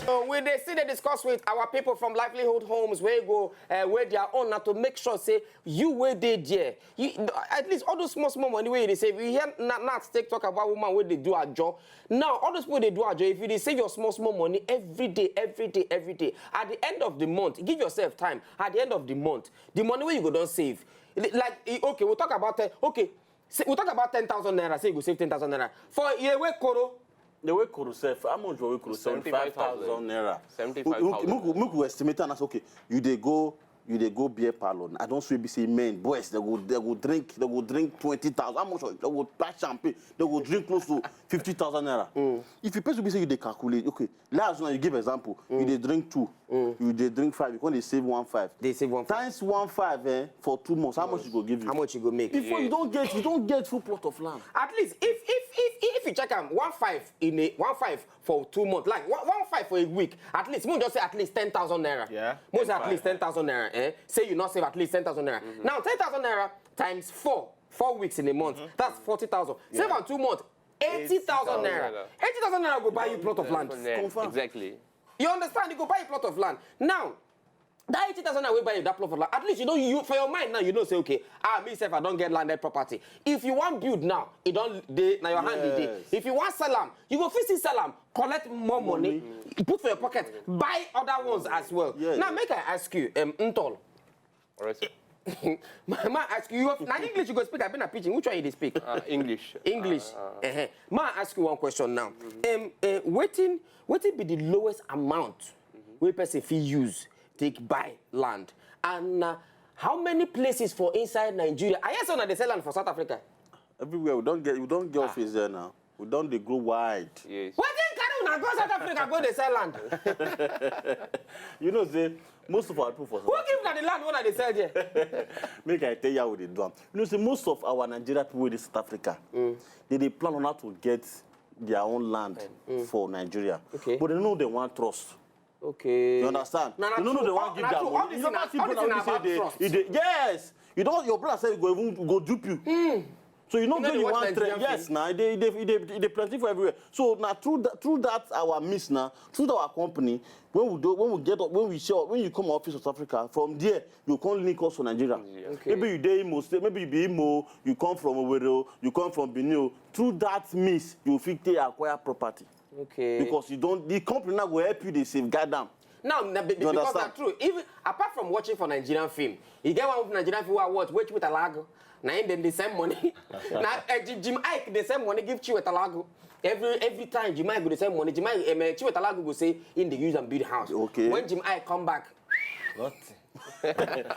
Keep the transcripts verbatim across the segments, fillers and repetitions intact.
So we dey still dey discuss with our people from Livelihood Homes wey go uh, wey their own na to make sure say you wey dey there, you, at least all those small small money wey you dey save, you hear na na take talk about woman wey dey do ajo. Now all those people dey do ajo, if you dey save your small small money every day, every day, every day, at the end of the month, give yourself time. At the end of the month, the money wey you go don save, like e- okay, we talk about ten, okay, say, we talk about ten thousand naira, say you go save ten thousand naira for a wey koro. The way Koro sef, how much for wey Koro? Seventy-five thousand naira. Seventy-five thousand. Make we- make we estimate am as okay, you dey go you dey go beer parlor. I don swear be say men, boys, they go they go drink they go drink twenty thousand. How much? They go buy champagne. They go drink close to fifty thousand naira. If you person be say you dey calculate, okay, last one you give example, you dey drink two, you dey drink five, you come dey save one five. Dey save one five. Times one five eh, for two months, how much you go give you? How much you go make? Before you don't get you don't get full plot of land. At least if if if if you check am one five in a one five for two months, like one, one five for a week, at least we just say at least ten thousand naira. Yeah. We say at least ten thousand naira. Eh? Say you not save at least ten thousand naira. Now ten thousand naira times four, four weeks in a month, that's forty thousand. Save am two months, eighty thousand naira. Eighty thousand naira go buy you plot of land. Confirm. Exactly. You understand? You go buy a plot of land. Now, that eighty thousand naira wey buy you that plot of land, at least you know you for your mind now you know say okay, ah me sef I don get landed property. If you wan build now, e don dey na your hand e dey. Yes. If you wan sell am, you go fit still sell am, collect more money, put for your pocket, buy other ones as well. Yes. Now make I ask you, um, Ntol, All right, sir. my man ask you, you have, na English you go speak, I been a pidgin, which one you dey speak? Uh, English. English. Uh-huh. Ma ask you one question now. Um, uh, wetin wetin be the lowest amount wey person fit use take buy land, and uh, how many places for inside Nigeria? I hear say una dey sell land for South Africa. Everywhere we don't get we don't get office there now. We don't dey grow wide. Yes. Wetin carry una go South Africa go dey sell land? You know say most of our people for Who give una the land wey una dey sell there? Make I tell you how we dey do am. You know say most of our Nigeria people wey dey South Africa, they dey plan on how to get their own land for Nigeria. Okay. But they know they want trust. Okay. You understand? Na- na They no know true. they want give Na their true. money. All this You thing never na- see all people this now thing wey na say about they, trust. they, yes. You don't. Your brother say go even go dupe you. So you know know when they you watch want Nigerian trend. Yes, film. Now they they they they plenty for everywhere. So now through that through that our means now through our company when we do when we get up when we show when you come office of Africa from there you come link us for Nigeria. Okay. Maybe you dey Imo State, maybe you be Imo, you come from Owerri, you come from Benin. Through that means you fit take acquire property. Okay. Because you don't the company now go help you dey safeguard am. Now, na, be- because na understand? True. Even apart from watching for Nigerian film, you get one Nigerian film I watch, which with Alago. Na him dem dey send money. Na uh, Jim Iyke dey send money give Chiwetalago. Every every time Jim Iyke go dey send money, Jim Iyke, um, uh, Chiwetalago go say in dey use am build house. Okay. When Jim Iyke come back,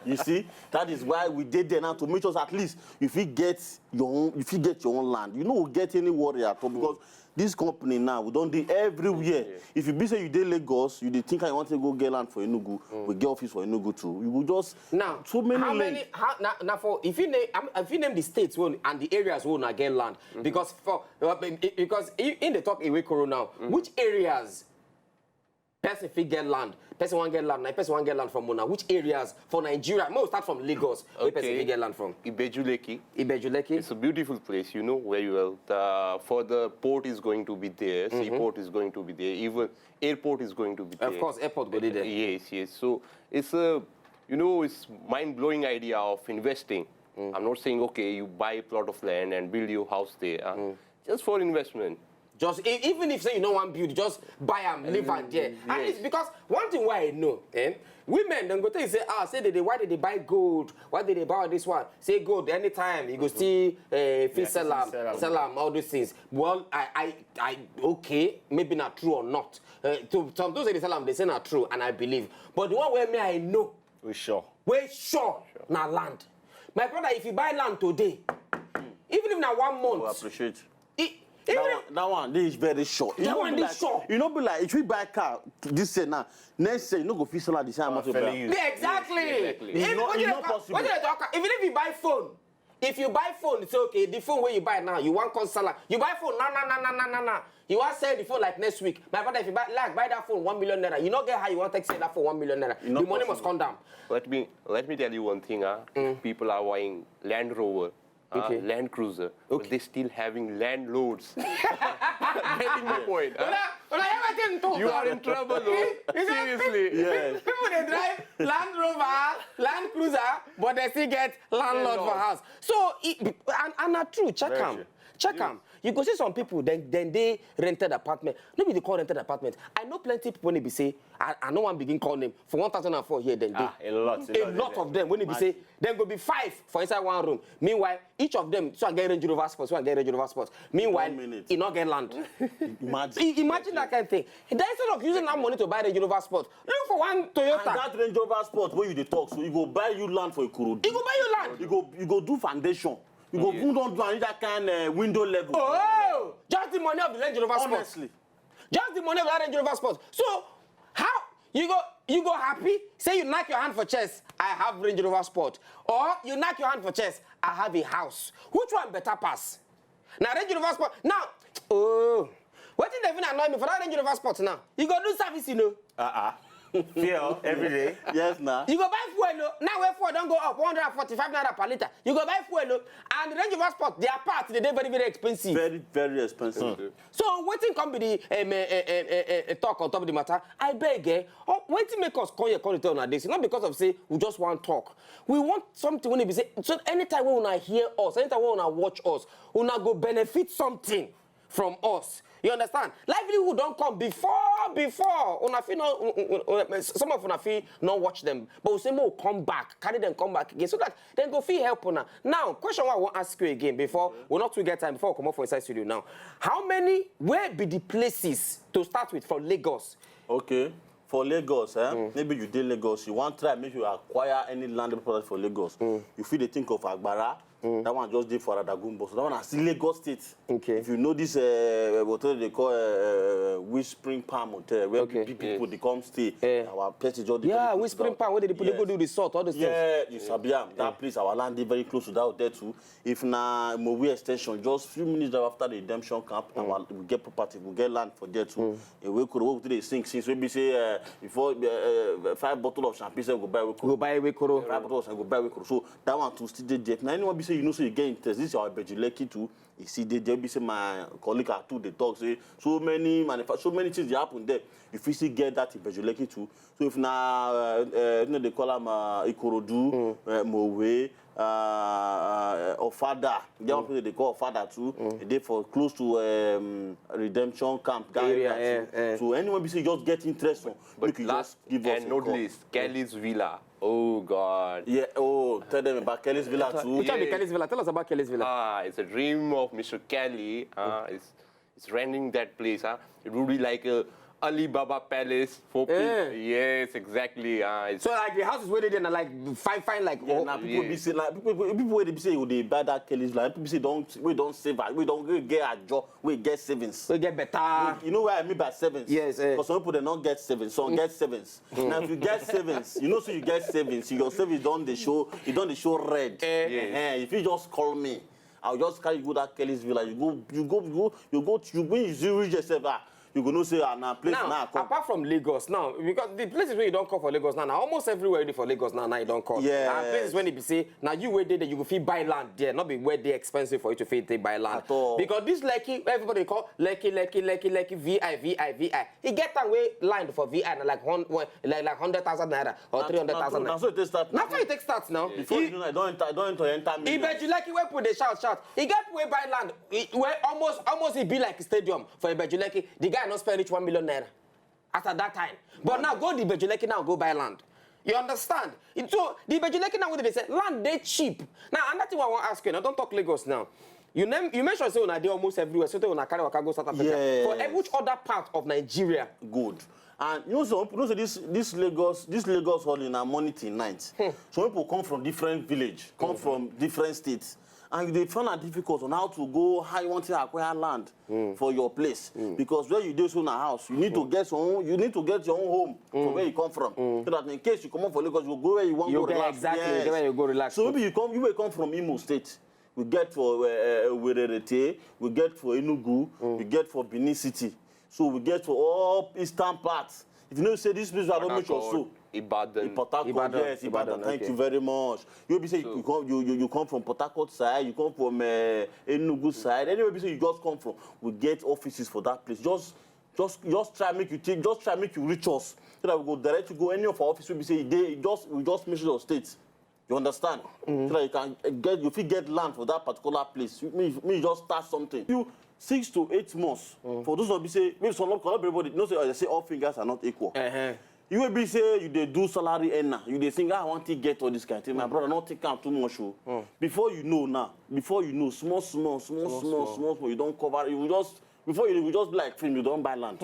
You see, that is why we dey there now to make sure at least you fit get your own, you fit get your own land. You no go get any worry at all because this company now we don dey everywhere. If you be say you dey Lagos, you dey think I want to go get land for Enugu, we get office for Enugu too. You go just now so many how links. Many how, na, na for if you name I'm- if you name the states wey and the areas wey una get land because for uh, be- because in in the talk away Koro now, which areas person fit get land? Person wan get land, na person wan get land from una. Which areas for Nigeria? Make we start from Lagos. Where person fit get land from? Ibeju Lekki. Ibeju Lekki. It's a beautiful place, you know very well. Uh, for the port is going to be there, seaport is going to be there, even airport is going to be there. Of course, airport go dey there. Yes, yes. So it's a, you know, it's mind-blowing idea of investing. I'm not saying okay, you buy a plot of land and build your house there, uh, just for investment. Just e- even if say you no wan build, just buy am, leave am there. At least because one thing wey I know, eh, women dem go tell you say ah say they dey why they dey buy gold, why they dey buy all this one. Say gold anytime you go still uh, fit sell am, sell am all those things. Well, I I I okay, maybe na true or not. Uh, to some those wey dey sell am dey say na true and I believe. But the one wey me I know We sure. wey sure na land. My brother, if you buy land today, even if na one We month, appreciate. e- That even one, that one, this is very sure. You That no one be dey like, sure. You no be like if you buy car this year now, next year you no go fit sell am the same amount of Fellow brand. youth. Yeah, exactly. Yes, exactly. If- It's not- what it's you not dey call- possible. What you dey talk? Even if you buy phone, if you buy phone, say okay, the phone wey you buy now, you wan come sell am. You buy phone now, now, now, now, now, now, now. You wan sell the phone like next week. My brother, if you buy like buy that phone one million naira, you no get how you wan take sell that phone one million naira. It's not The money must possible. Come down. Let me let me tell you one thing. Uh, People are buying Land Rover. uh, Okay. Land Cruiser, but Okay. they still having landlords. Getting my point. Huh? Una, una hear wetin talk? You are in trouble, though. You know, Seriously. Yes. People dey drive Land Rover, Land Cruiser, but they still get landlord for Landlord. House. So, e, and, and na true, check Very am. true. Check am. You go see some people, then, then they rented apartment. No be they call rented apartment. I know plenty people when they be say, I, I no wan begin call name. For one thousand and four here, then Ah, a lot, a a lot, lot a lot. Of them when they be say, Imagine. Then go be five for inside one room. Meanwhile, each of them, so I get Range Rover Sport, so I get Range Rover Sport. Meanwhile, One minute. E no get land. Imagine. I- Imagine that kind of thing. Then instead of using that money to buy Range Rover Sport, look for one And Toyota. That Range Rover Sport wey you dey talk, so e go buy you land for Ikorodu. E go buy you land. You go, you go do foundation. You go even don do am that kind uh, window level. Oh, just the money of the Range Rover Sport. Honestly. Just the money of that Range Rover Sport. So how you go you go happy? Say you knock your hand for chest, I have Range Rover Sport. Or you knock your hand for chest, I have a house. Which one better pass? Now Range Rover Sport. Now, oh, wetin dey even annoy me for that Range Rover Sport now? You go do service, you know. Uh-uh. Fuel every day. Yes, na. You go buy fuel, no? Now where fuel don go up, one hundred and forty-five naira per litre. You go buy fuel, no? And Range Rover Sport, their parts, they dey very, very expensive. Very, very expensive. So wetin come be the um, uh, uh, uh, uh, talk on top of the matter? I beg, eh? Oh, wetin make us come here, come dey tell una this? Not because of say we just wan talk. We want something when e be say, so anytime when una hear us, anytime when una watch us, una go benefit something from us. You understand? Livelihood don come before, before. Una fit no, un- un- un- un- some of una fit no watch them, but we say make we come back, carry them come back again, so that dem go fit help una. Now, question wey I wan ask you again before we not too get time before we comot for inside studio now. How many, where be the places to start with for Lagos? Okay. For Lagos, eh? Maybe you dey Lagos, you wan try make you acquire any landed property for Lagos. You fit dey think of Agbara. That one just dey for Adagun bus. That one na still Lagos State. Okay. If you know this uh, hotel they call uh, Whispering Palm Hotel, where Okay. big people dey come stay. Eh. Our person just dey Yeah, very close to Whispering that. Palm, where they put they go Yes. do resort, all those things. Yeah, you sabi am. That place, our land dey very close to that hotel too. If na Mowe extension, just few minutes drive after the redemption camp, our, we get property, we get land for there too. Ewekoro, wey we dey sing since, wey be say uh, before uh, uh, five bottle of champagne, say we go buy Ewekoro. Go buy Ewekoro. Five bottle of champagne, go buy Ewekoro. So that one too still dey there. Now anyone be say you know say you get interest, this is our Bejuleki too. You see, they, they be say my colleague are too. They talk say so many manufa- so many things dey happen there. You fit still get that in Bejuleki too. So if na uh, uh, you know they call am uh, Ikorodu, uh, Mowe, uh, uh, Ofada. They one place they call Ofada too. They for close to um, Redemption Camp that Area, area too. eh, eh. So anyone be say you just get interest on, But make you last just give us and a not call. Least, Kelly's Villa. Oh God. Yeah, oh, tell them about Kelly's Villa too. Which one be Yeah. Kelly's Villa? Tell us about Kelly's Villa. Ah, it's a dream of Mister Kelly. Uh, it's it's renting that place. Huh? It would be like a Alibaba Palace for people. Eh. Yes, exactly. Uh, it's So like the houses where they dey na like fine, fine, like Yeah, oh, now people yeah. Be say like people, people, people wey dey be say you dey buy that Kelly's Villa. People say don't we don't save, we don't get ajo, we get savings. We get better. You know what I mean by savings? Yes, eh. Because some people they don't get savings, some get savings. Now if you get savings, you know so you get savings. Your savings don't they show, you don't they show red. Eh. Yes. Eh, if you just call me, I'll just carry you go that Kelly's Villa. You go, you go, you go, you go. When you see reach yourself, ah, you go know say ah, na place Now, now come. Apart from Lagos, now because the places where you don't come for Lagos now, now almost everywhere you do for Lagos now, now you don't come. Yes. And places when it be say now you where they you go fit buy land there, not be where they expensive for you to fit take buy land. At all. Because this Lekki, everybody call Lekki, Lekki, Lekki, Lekki, V I, V I, V I. He get time way land for V I na like one, one- like like hundred thousand naira or three hundred thousand Now naira. so it take start. Now how you take start now? Before you know, I don't enter, I don't enter, enter millions. Ibeju Lekki where put the shout shout. He get way buy land. He, where almost almost he be like stadium for Ibeju Lekki. The guy not spend reach one million naira. As at that time. But now go the Ibeju Lekki now go buy land. You understand? It- So the Ibeju Lekki now what they say land they cheap. Now another thing I want to ask you. Now don't talk Lagos now. You name you mentioned say una dey almost everywhere. So una carry waka go South Africa. Yes. For every- which other part of Nigeria? Good. And you know, some people know say this this Lagos, this Lagos hall in a morning till night. Some people come from different village, come from different states, and they find it difficult on how to go, how you want to acquire land for your place, because where you do so in a house, you need to get some, you need to get your own home from where you come from, so that in case you come up for Lagos, you go where you want You go get relax. exactly, you get where you go relax. So maybe you come, you will come from Imo State. We get for uh, uh, Wererete, we get for Enugu, we get for Benin City. So we get for all eastern parts. If you know say this place I don't make sure so. Ibadan. In Port Harcourt, Ibadan, yes, Ibadan. Ibadan, Thank okay. you very much. You be say So- you come, you, you you come from Port Harcourt side, you come from uh, Enugu side, anywhere be say you just come from, we get offices for that place. Just just just try make you take, just try make you reach us so that we go direct you go any of our office. We be say they just we just mention your state. You understand? So that you can uh, get you fit get land for that particular place. You- Me, me just start something. You six to eight months for those of you say maybe some of everybody you know say I say all fingers are not equal. Uh-huh. You will be say you dey do salary earner, you dey think I want to get all this kind of thing. My brother, not take am too much. Oh. Before you know now, before you know, small, small, small, small, small, small, you don't cover. You will just before you, you just be like film, you don't buy land.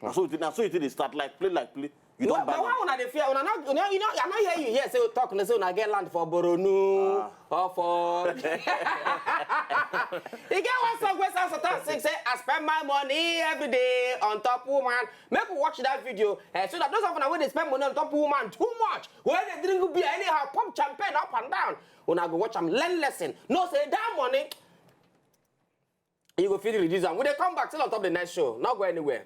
Na so you think, na so you think they start like play like play. You But, don't buy but land. Why una dey fear? Una not, you know, you know, I not hear you here say talk. Say una get land for Boronu or for. You get one song wey sound Satan sing say, "I spend my money every day on top woman." Make we watch that video eh, so that those of una wey dey spend money on top woman too much, wey dey drink beer anyhow, pump champagne up and down, una go watch am, learn lesson. Know say that money you go fit reduce am. We dey come back still on top the next show. Not go anywhere.